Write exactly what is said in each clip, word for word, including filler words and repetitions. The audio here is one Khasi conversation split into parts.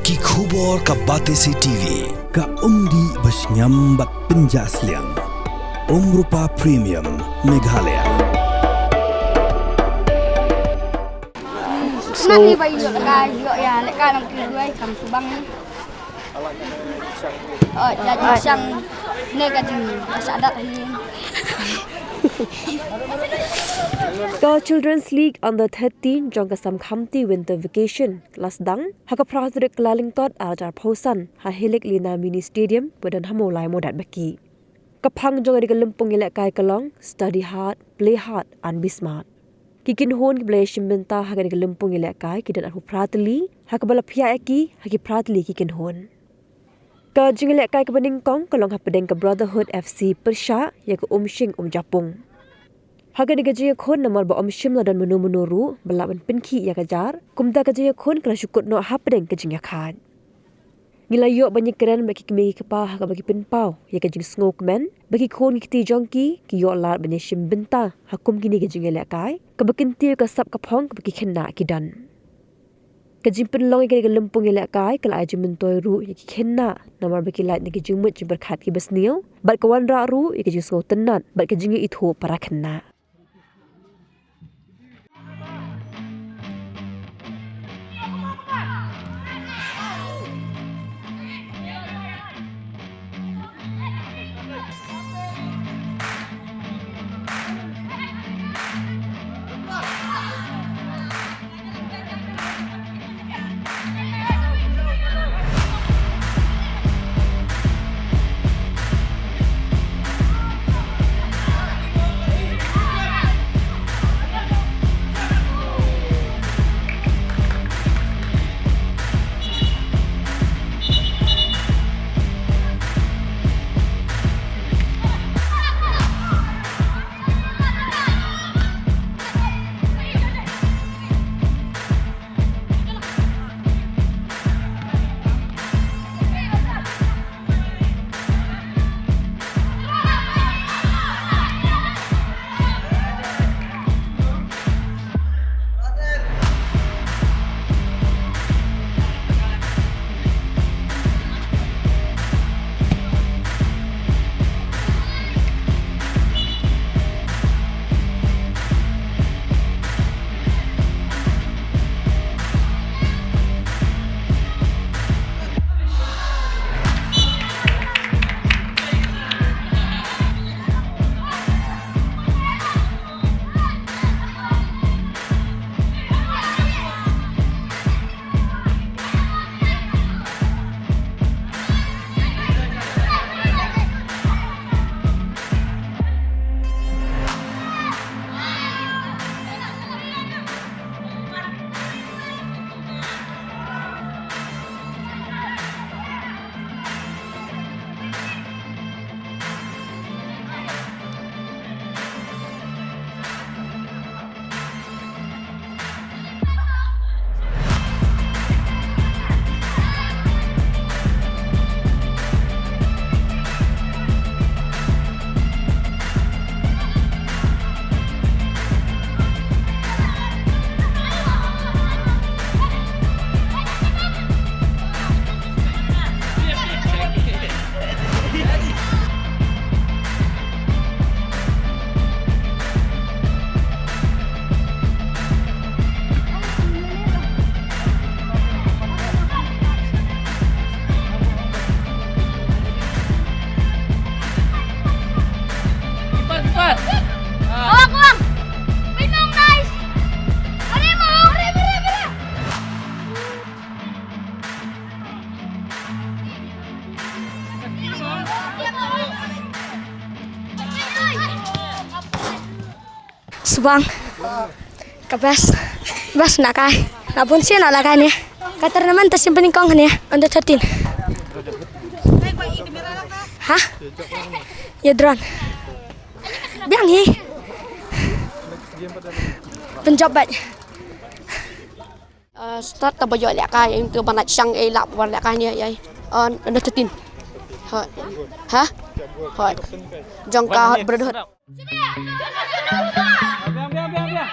Ki khubor ka Batesi TV. Ka umdih ba shngiam bad pynjah sliang. Umrupa Premium Meghalaya. Smat ni ba ïoh ka, ïoh ïa lehkai nang ki duwai kam subang ni. Oh, ïa jingshang ne ka jingshah dat hi. Ka Children's League Under thirteen jong ka Samkhamti Winter Vacation la sdang ha ka phra tarik Kyllalyngkot arhajar arphew san ha Hillik Lina Mini Stadium ba don ha Mawlai Mawdatbaki. Ka phang jong kane ka lympung ïalehkai ka long Study Hard, Play Hard and Be Smart. Ki kynhun kiba la ïashim bynta ha kane ka lympung ïalehkai ki don arphew phra tylli, ha kaba la phiah ïa ki ha ki phra tylli ki kynhun. Ka jingïalehkai kaba nyngkong ka long hapdeng ka Brotherhood F C pyrshah ïa ka Umshing Umjapung. Ha kane ka jingïakhun namar ba ym shym la don mano mano ruh ba lah ban pynkhih ïa ka jar, kumta ka jingïakhun ka la shu kut noh hapdeng ka jingïakhaid. Ngi la ïoh ban ïakren bad ki kmie ki kpa ha kaba ki pynpaw ïa ka jingsngewkmen ba ki khun ki kti jong ki ki ïoh lad ban ïashim bynta ha kum kine ki jingïalehkai, kaba kyntiew ïa ka sap ka phong kaba ki khynnah ki don. Ka jingpynlong ïa kane ka lympung ïalehkai ka la ai jingmyntoi ruh ïa ki khynnah namar ba ki lait na ki jingmut jingpyrkhat kiba sniew bad ka wanrah ruh ïa ka jingsngewtynnat bad ka jingïaithuh para khynnah. Cepat, cepat. Ah. Awak, awak. Minum, guys. Mari, mau. Mari, mari, mari. Subang. Ka best. Best na kai. La bun sien la kai ne. Ka tournament ta sim pynïngkong ne. Under thirteen. Ha? Ïa drone. Biang hi. Pynjop bad. Uh, start ta ba ïoh lehkai, ïa tu ban lait shang ei lap wan lehkai ne ei. Uh, under thirteen. Hoi. Ha? Hoi. Jong ka Brotherhood. Biang, biang, biang, biang.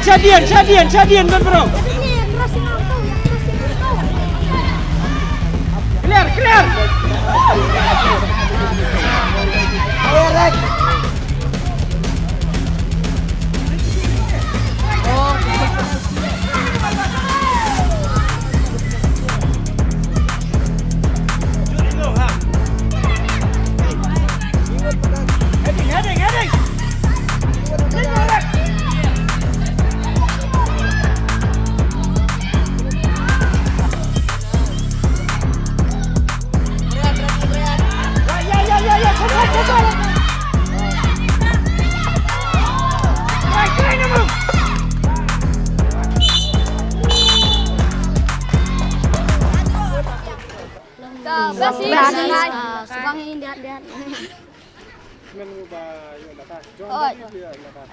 Shadien, shadien, shadien, shadien, don bro. Clear, clear.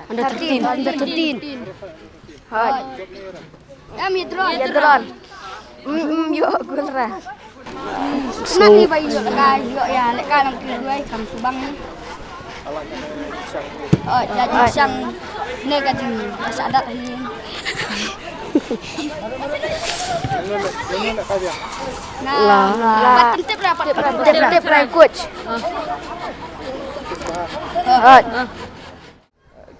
Under thirteen, under thirteen. Hoi. Em, ïa drone. Ïa drone. Mm, mm, ïoh gol ra. Snak ni ba ïoh ka, ïoh ïa lehkai lang ki duwai kam subang ni. Oh, ïa jingshang ne ka jing sa dat hi. La, la. Pat tip ra, pat tip ra, coach. Hoi.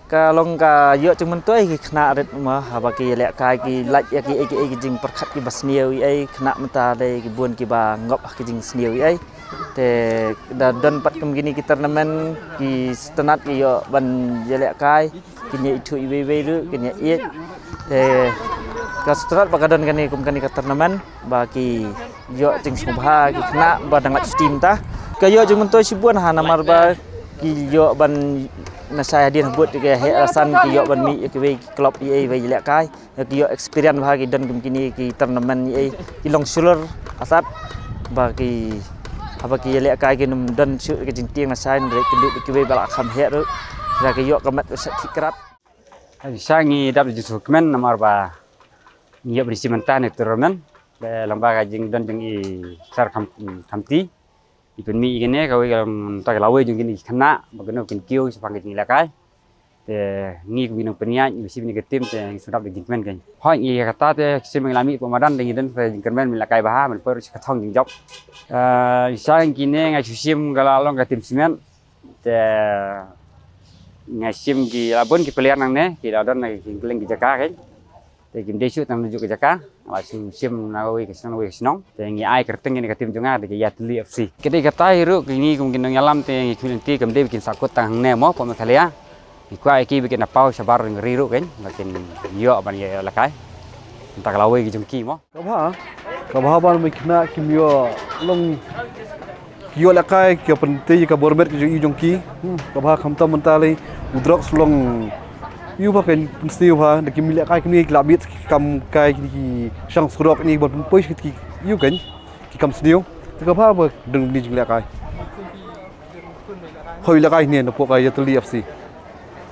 Ka long ka ïoh jingmyntoi ki khynnah rit mo, haba ki lehkai ki lait ïa ki ei ki ei ki jingpyrkhat kiba sniew ei ei, khynnah mynta dei ki bun kiba ngop ha ki jingsniew ei ei. Te da don pat kum kine ki tournament ki sngewtynnat ki ïoh ban ïalehkai, kin ïa ithuh iwei iwei ruh, kin ïa ïeit. Te ka sngewtynnat ba ka don kane kum kane ka tournament ba ki ïoh jingsngewbha ki khynnah ba dang lait shuti mynta. Ka ïoh jingmyntoi shibun ha namar ba ki ïoh ban, nashai hadien habud ki heh rasan ki ïoh ban mih ïa kiwei ki club ei ei ba ïalehkai. Ïa ki ïoh experience bha ki don kum kine ki tournament ei ei ki long shlur asat ba ki haba ki ïalehkai kin ym don shuh ka jingtieng nashai, hynrei kin duh ïa kiwei ba la kham heh ruh. Ïa ki ïoh ka met ka shet ki krap. Shisha ngi dap da jingsngewkmen namar ba ngi ïoh ban ïashim bynta na ka tournament. Ba long ba ka jingdon jong i Sir Kham, Khamti. I pynmih ïa kane kawei ka long mynta ka lawei jong kine ki khynnah ba kano kin kiew shaphang ka jingïalehkai. Te ngi kum ki nongpynïaid ngi ba shim ïa ka team te ngi sngewdap da ka jingkmen kein. Hooid, ïa kata te shisien ngi la mih hapoh madan te ngi don sa jingkyrmen ban lehkai bha ban poi ruh sha ka thong jingjop. Ah, shisha kine nga shu shim ka la long ka team cement. Te nga shim ki la bun ki player nangne, ki la don na ki kylleng ki jaka kein. Te kim dei shuh tang naduh ka jaka, la shu shim na kawei ka shnong na kawei ka shnong. Te ngi ai kyrteng ïa ka team jong nga da ka Ïatylli F C. Ka dei kata hi ruh kine kum ki nongïalam te ngi khmih lynti kam dei ba kin sahkut tang hangne mo hapoh Meghalaya. Ngi kwah ïa ki ba kin da paw shabar ri ruh kein, ba kin ïoh ban ïalehkai. Mynta ka lawei ka jong ki mo. Ka bha, ka bha ban ba ki khynnah kim ïoh long, ki ïoh lehkai, ki ïoh pyntip ïa ka bor met ka jong i jong ki. Hmm, ka bha khamtam mynta lei u drugs long ïa u bha kein pynsniew bha, da kim lehkai kine ki la bieit ki kam kai kine ki shang surok kine ban pynpoi sha ki ïa u kein ki kam sniew. Te ka bha ba don kine jinglehkai. Hoi lehkai ne na pok ka Ïatylli F C.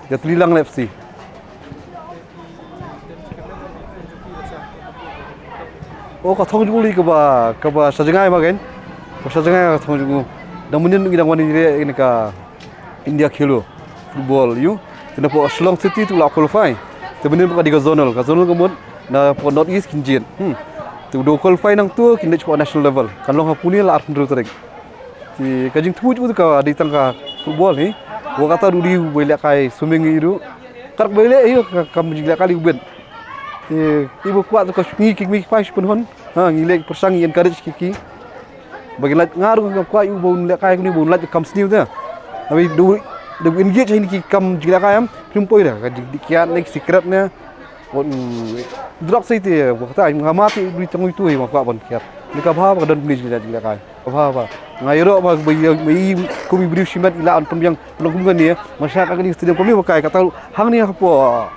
Ïatylli lang F C. Oh, ka thong jong u lei kaba, kaba sha jngai ma kein. Kaba sha jngai ka thong jong u. Dang mynnin ngi dang wan ïaleh ïa ka India Khelo football ïa u. Te na pok Shillong City te u la qualify. Te mynnin pok ka dei ka zonal, ka zonal ka mut na pok North East kin jied. Hmm. Te u da qualify nangtu kin leit pok national level. Kan long ha Pune la arphew hynriew tarik. Te ka jingthmu jong u te ka dei tang ka football hi. Wa kata ruh dei u ba ïalehkai swimming hi ruh. Kat ba ïaleh hi ka kam jinglehkai u bit. Te i ba kwah te ka sngi ki kmie ki kpa shu pynhun. Ha, ngi leh pyrshang ngi encourage ki ki. Ba ki lait, nga ruh nga kwah u ba un lehkai kumne ba un lait kam sniew te. Haba da u, da u engage ha kine ki kam jinglehkai em. Kim poi da ka jingdih kiad ne ki cigarette ne. Wan, drugs ite, ba kata, nga ma te dei tang itu, ma kwah ban kiad. Ni ka bha ba ka don kine jinglehkai. Ka bha ba. Nga ïaroh ba, ba i, ba i kum i briew shimet i la an pynbiang, long kum kane, ma sha ka kane stadium kum i ba kai, kata hangne hapoh,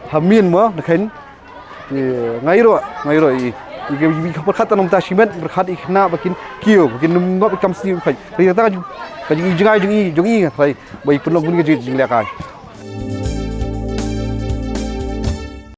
ha Myanmar, na kane. Te, nga ïaroh, nga ïaroh i. Ki, ki, ki pyrkhat tang namar ta shimet, pyrkhat i khynnah ba kin kiew, ba kin ym ngop i kam sniew khait. Hynrei kata ka jing, ka jingïohi jong i, jong i, hynrei ba i pynlong bun ka jing, jinglehkai.